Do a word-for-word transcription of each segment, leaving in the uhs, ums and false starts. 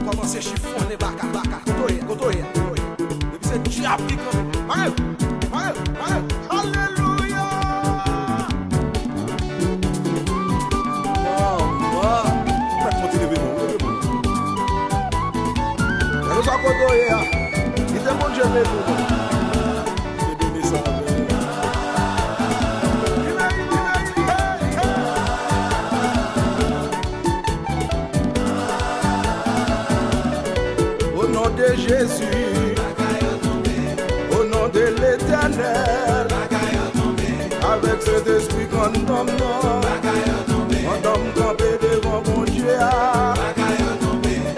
Kòmanse chifonnen baka, baka. Kote w ye, kote w ye, kote w ye? Depi se dyab ki kanpe. Mare, mare, mare. Alelouya! Waw, waw. Ou mèt kontinye leve men w, leve men w. Gade sa kote w ye a. Kite Bondye leve w. Mwen te beni sa avè l. O non de Jezi, o non de Letènèl, avèk Sentespri grann nonm nan, pandan m kanpe devan Bondye a,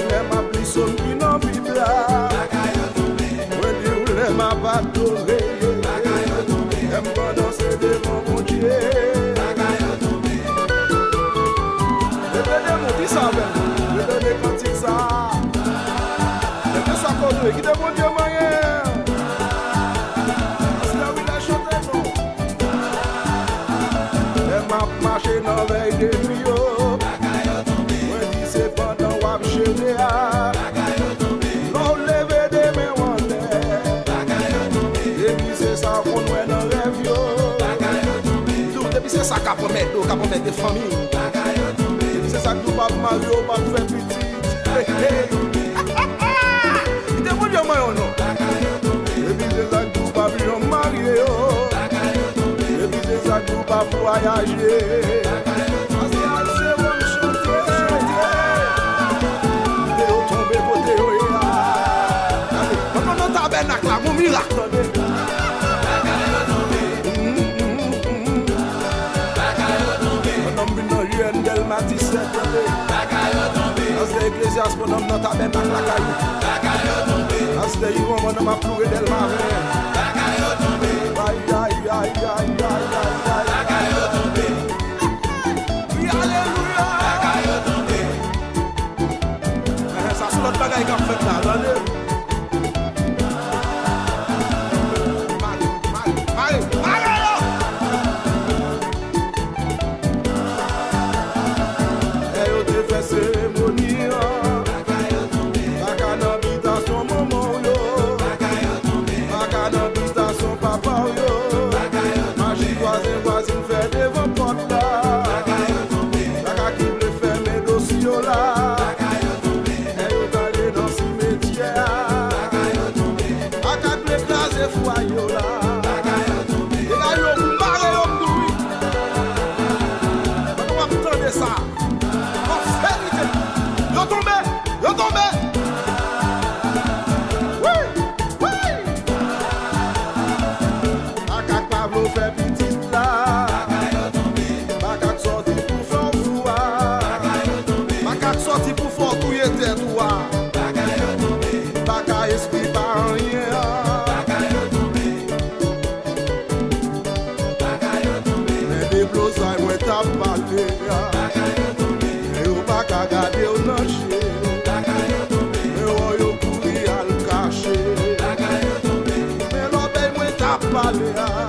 lè m ap li sòm ki nan Bib la, mwen di w lè m ap adore, lè m pandanse devan Bondye. Leve de moun, di sa avè m. Redone kantik sa. Kèlkeswa kote w ye, kite Bondye manyen. Paske wi, lè chante non. Lè m ap mache nan vèy de nwi yo, mwen di se pandan w ap jere a. Lè w leve de men w anlè, depi se sa w konn wè nan rèv yo. Di w, depi se sa k ap anmède w, k ap anmède fanmi w. Depi se sa k di w p ap marye, w p ap fè pitit. Hey, hey. Kite Bondye manyen w non. Depi se sa k di w p ap janm marye yo. Depi se sa k di w p ap vwayaje. Paske al se wòm chante, chante. Kite yo tonbe kote yo ye a. Gade, pandan nan tabènak la, gon mirak, tande. Pandan m vin nan U N Dèlma disèt, tande. Astè Eklezyas, pandan m nan tabènak lakay ou. Astè Ivan, pandan m ap loure Dèlma ven. Ay, ay, ay. Wi, alelouya. Sa se lòt bagay k ap fèt la, tande. Mare, mare, mare, mare yo! Lè yo te fè seremoni an, baka nan bitasyon manman w yo, baka nan bitasyon papa w yo, maji vwazen vwazin fè devan pòt la, baka ki vle fèmen dosye yo la. Lè yo t ale nan simetyè a, baka k vle kraze fwaye yo la. Dega yo mare yo m di w wi. Pandan w ap tande sa, an verite, yo tonbe, yo tonbe. Wi, wi. Baka k pa vle w fè pitit la. Baka k sòti pou fè w fou a. Baka k sòti pou fè w touye tèt ou a. Baka espri pa anyen an. Men deblozay mwen t ap pale a. Men yo pa ka gade w nan je. Men wè yo kouri al kache. Men lòbèy mwen t ap pale a.